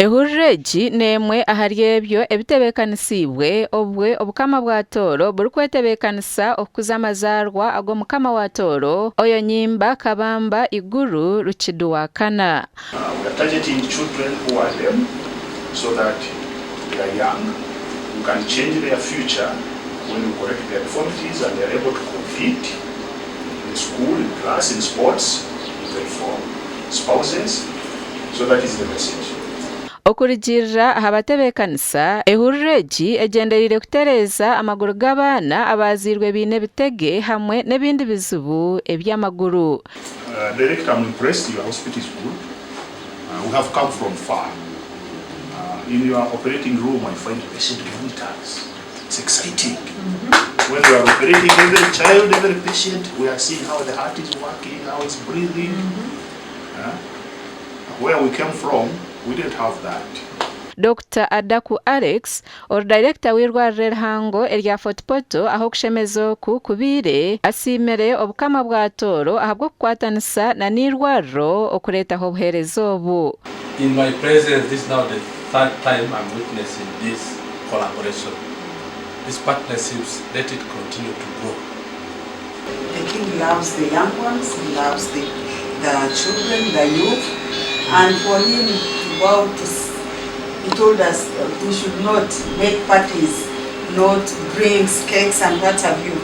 Ehururu egi n'emwe ahari ebyo ebitebeekanisiibwe obwe Obukama bwa Tooro burikwetebeekanisa okukuza amazaarwa ag'Omukama wa Tooro, Oyo Nyimba Kabamba Iguru Rukidu wa Kana. We are targeting children who are lame so that they are young, we can change their future when we correct their deformities and they are able to compete in school, in class, in sports, even for spouses. So that is the message. Okurugiirira aha batebeekanisa, ehururu egi egyendereire kutereeza amaguru g'abaana abaazairwe baine ebitege hamwe n'ebindi bizibu eby'amaguru. Director I'm impressed your hospital is good we have come from far in your operating room I find patient monitors it's exciting when we are operating every child every patient we are seeing how the heart is working how it's breathing Where we came from we didn't have that. Dokita Adaku Alex, ori dayirekita w'eirwariro erihango erya Fort Portal ahu okushemeza oku kubaire, asiimire Obukama bwa Tooro ahabw'okukwatanisa na n'eirwariro okureetaho obuheereza obu. In my presence this is now the third time I'm witnessing this collaboration, these partnerships let it continue to grow. The king loves the young ones, he loves the, the children, the youth, and for him to go out to, he told us we should not make parties, not drinks, cakes and what have you,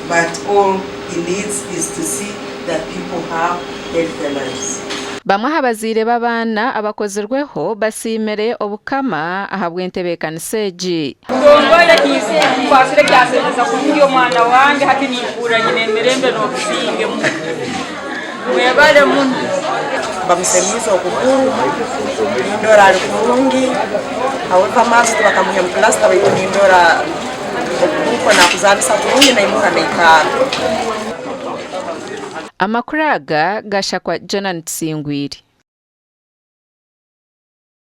but all he needs is to see that people have healthy lives. Bamwe aha bazaire b'abaana abakozirweho basiimire Obukama ahabw'entebeekanisa egi. Ntongore kinkwasire kyasemeza kurungi omwana wange hati nimpurra nyine emirembe n'obusinge muno. Mwebale muno. Bamusemiize okuguru, nindora ali kurungi, however amaaso tibakamuha pulasita baitu nindora okuguru kwe nakuzanisa kurungi naimuka naikarra. Amakuru aga gashakwa Jonan Tusingwire.